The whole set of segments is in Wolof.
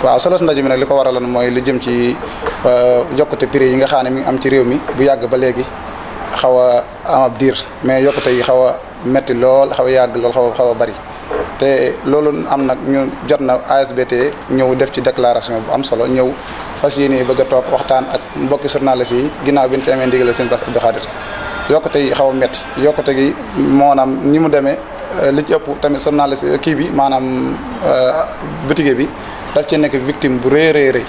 waaw solo ndaje mi nag li ko waraloon mooy lu jëm ci yokkute prix yi nga xam ne mi ngi am ci réew mi bu yàgg ba léegi xaw a am ab diir mais yokkute yi xaw a metti lool xaw a yàgg lool xaw a bari te loolu am nag ñu jot na ASBT ñëw def ci déclaration bu am solo ñëw fas yéene bëgg a toog waxtaan ak mbokki journalistes yi ginnaaw bi ñu ci amee ndigal seen Bass Abdou Khadir yokkute yi xaw a metti yokkute gi maanaam ni mu demee li ci ëpp tamit journaliste kii bi maanaam boutique bi daf ci nekk victime bu rëy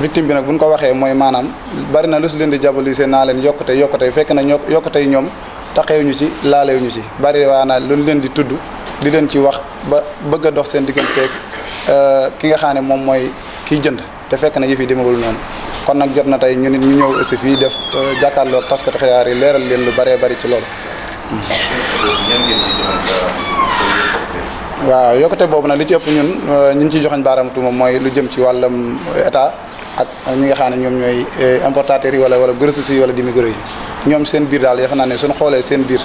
victime bi nag bu ñu ko waxee mooy maanaam bari na lu si leen di diaboliser naa leen yokkute fekk na yokkute yi ñoom taxewuñu ci laalewuñu ci bari waa na lu leen di tudd di leen ci wax ba bëgg a dox seen digganteeg ki nga xam ne moom mooy kiy jënd te fekk na yëf yi demagul noonu kon nag jot na tey ñu nit ñu ñëw aussi fii def jàkkaarloog taskatu xibaar yi leeral leen lu bëree bëri ci loolu. waaw yokkute boobu nag li ci ëpp ñun ñu ngi ciy joxañ baaraamu tuuma mooy lu jëm ci wàllam état ak ñi nga xam ne ñoom ñooy importateurs yi wala grossistes yi wala demi-gros yi ñoom seen biir daal yaakaar naa ne suñu xoolee seen biir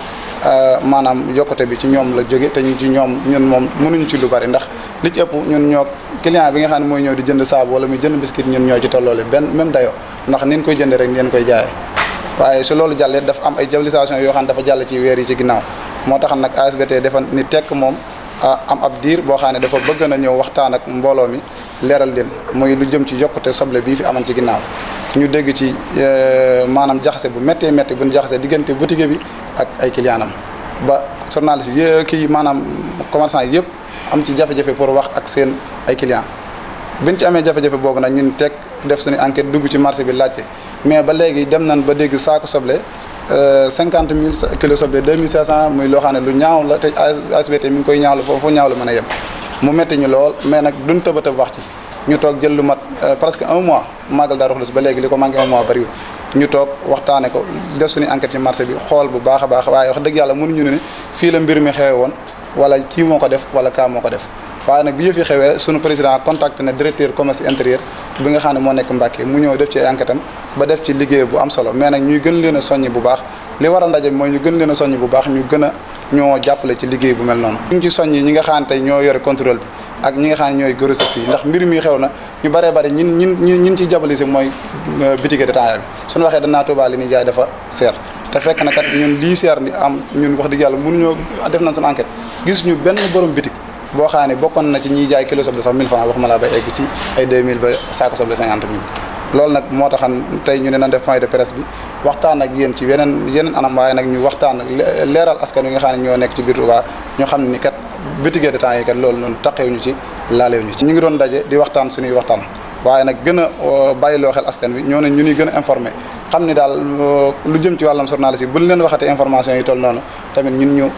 maanaam yokkute bi ci ñoom la jóge te ñu ci ñoom ñun moom mënuñu ci lu bari ndax li ci ëpp ñun ñoo client bi nga xam ne mooy ñëw di jënd saabu wala muy jënd biscuit ñun ñoo ci tolloole benn même dayoo ndax ni ñu koy jëndee rek ngeen koy jaayee waaye su loolu jàllee dafa am ay diabolisation yoo xam ne dafa jàll ci weer yi ci ginnaaw moo tax nag ASBT dafa ni tekk moom am ab diir boo xam ne dafa bëgg na ñëw waxtaan ak mbooloo mi leeral leen muy lu jëm ci yokkute soble bii fi amoon ci ginnaaw ñu dégg ci maanaam jaxase bu méttee métti bu ñu jaxase diggante boutique bi ak ay clientam ba journaliste yi kii maanaam commerçant yi yëpp am ci jafe-jafe pour wax ak seen ay clients biñ ci amee jafe-jafe boobu nag ñun teg def suñu enquête dugg ci marché bi laajte mais ba léegi dem nañ ba dégg saako soble 50 000 kilos soble 2500 muy loo xam ne lu ñaaw la te ASBT mi ngi koy ñaawlu foofu ñaaw la mën a yem mu métti ñu lool mais nag duñ tëb a tëb wax ci ñu toog jël lu mat presque un mois màggal Daaru Xudoos ba léegi li ko manqué un mois bariwul ñu toog waxtaane ko def suñu enquête ci marché bi xool bu baax a baax waaye wax dëgg yàlla mënuñu ne fii la mbir mi xewe woon wala kii moo ko def wala kaa moo ko def waaye nag bi yëf yi xewee suñu président contacté na directeur commerce intérieur bi nga xam ne moo nekk Mbàkke mu ñëw def ci enquête am ba def ci liggéey bu am solo mais nag ñuy gën leen a soññ bu baax li war a ndaje mooy ñu gën leen a soññ bu baax ñu gën a ñoo jàppale ci liggéey bu mel noonu ñu ngi ci soññ ñi nga xam ne tey ñoo yore contrôle bi ak ñi nga xam ne ñooy grossistes yi ndax mbir mi xew na ñu baree bari ñin ciy jàppale mooy boutique détaillant bi suñu waxee danaa Tuubaa li ñuy jaay dafa seer te fekk na kat ñun lii seer ni am ñun wax dëgg yàlla mënuñoo def nañ suñu enquête gis ñu benn borom boutique boo xam ne bokkoon na ci ñiy jaay kilo soble sax 1000 francs waxuma laa bay egg ci ay 2000 ba saako soble 50 000 loolu nag moo taxan tey ñu ne nan def point de presse bi waxtaan ak yéen ci yeneen anam waaye nag ñu waxtaan ak leeral askan wi nga xam ne ñoo nekk ci biir Touba ñu xam ni kat boutique de temps yi kat loolu noonu taxewuñu ci laalewuñu ci ñu ngi doon daje di waxtaan suñuy waxtaan waaye nag gën a bàyyiloo xel askan wi ñoo ne ñu ñuy gën a informé xam ni daal lu jëm ci wàllam journaliste yi bu ñu leen waxatee information yi toll noonu tamit ñun ñu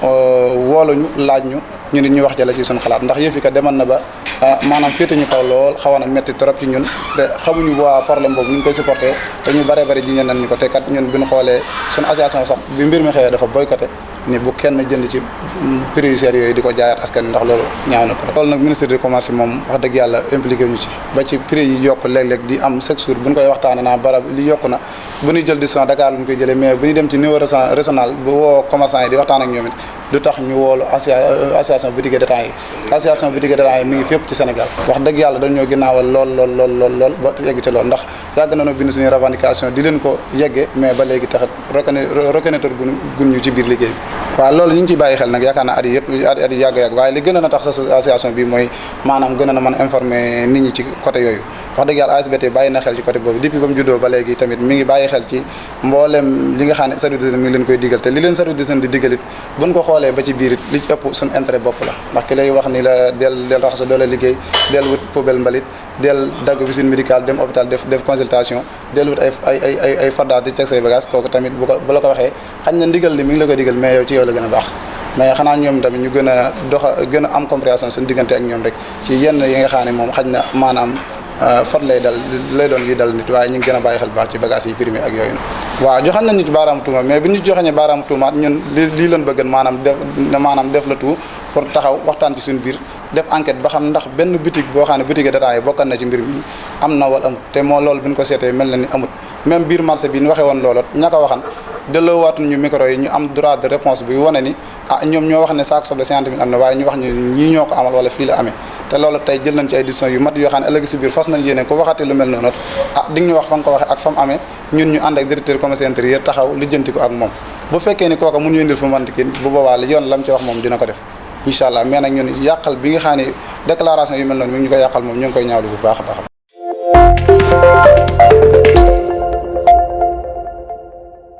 wooluñu laaj ñu nit ñu wax jële ci suñu xalaat ndax yëf yi kat demal na ba maanaam féete ñu kaw lool xawoon na métti trop ci ñun te xamuñu waa problème boobu ñu ngi koy supporté te ñu bëree bëri ji ñeen nañ ñu ko te kat ñun bi ñu xoolee suñu association sax bi mbir mi xëyee dafa boycotté ni bu kenn jënd ci prix yu yooyu di ko jaayaat askan wi ndax loolu ñaaw na trop loolu nag ministre du commerce moom wax dëgg yàlla impliqué ñu ci ba ci prix yi yokk léeg-léeg di am chaque jour bu ñu koy waxtaane naa barab li yokku na bu ñuy jël décision Dakar lu ñu koy jëlee mais bu ñu dem ci niveau régional bu woo commerçant yi di waxtaan ak ñoom it du tax ñu woolu association boutique détaillant yi association boutique détaillant yi mi ngi fépp ci Sénégal wax dëgg yàlla dañoo ginnaawal lool ba yegg ci lool ndax yàgg nañoo bind suñuy revendication di leen ko yegge mais ba léegi taxat reconnaître gun ñu ci biir liggéey bi waaw loolu ñu ngi ciy bàyyi xel nag yaakaar naa at yi yàgg waaye li gën a na tax association bi mooy maanaam gën a na mën informer nit ñi ci côté yooyu wax dëgg yàlla ASBT bàyyi na xel ci côté boobu depuis ba mu juddoo ba léegi tamit mi ngi bàyyi xel ci mboolem li nga xam ne service d'hygiène mi ngi leen koy digal te li leen service d'hygiène di digalit buñ ko xoolee ba ci biir it li ci ëpp suñu intérêt bopp la ndax ki lay wax ni la del raxasu doole liggéey del wut poubelle mbalit del dagg visite médicale dem hôpital def consultation del wut ay fardaas di teg say bagage kooku tamit bu la ko waxee xañ na ndigal li mi ngi la koy digal mais yow ci yow la gën a baax mais xanaa ñoom tamit ñu gën a gën a am compréhension suñu diggante ak ñoom rek ci yenn yi nga xam ne moom xañ na maanaam fot lay doon yuy dal nit waaye ñu ngi gën a bàyyi xel baax ci bagage yi primé ak yooyu waaw joxañ nañ ñu ci baaraamu tuuma mais bi ñu joxeñee baaraamu tuumaat ñun lii lañ bëggan maanaam def la tout pour taxaw waxtaan ci suñu biir def enquête ba xam ndax benn boutique boo xam ne boutique détaillant yi bokkan na ci mbir mi am na wala amut te moo loolu bi ñu ko seetee mel na ni amut même biir marché bi ñu waxee woon loolot ña ko waxan delloo waatuñ ñu micro yi ñu am droit de réponse bi wane ni ñoom ñoo wax ne saako soble 50 000 am na waaye ñu wax ñu ñii ñoo ko amal wala fii la amee te loolu tey jël nañ ci ay décisions yu mat yoo xam ne ëllëg si biir fas nañ yéene ko waxatee lu mel noonu di nga ñu wax fa nga ko waxee ak fa mu amee ñun ñu ànd ak directeur commerce intérieur taxaw lijjanti ko ak moom bu fekkee ni kooka mun ñu indil fu manti kin bu boobaa li yoon lam ci wax moom dina ko def incha allah mais nag ñun yàqal bi nga xam ne déclaration yu mel noonu mi ngi ñu ko yàqal moom ñu ngi koy ñaawlu bu baax a baax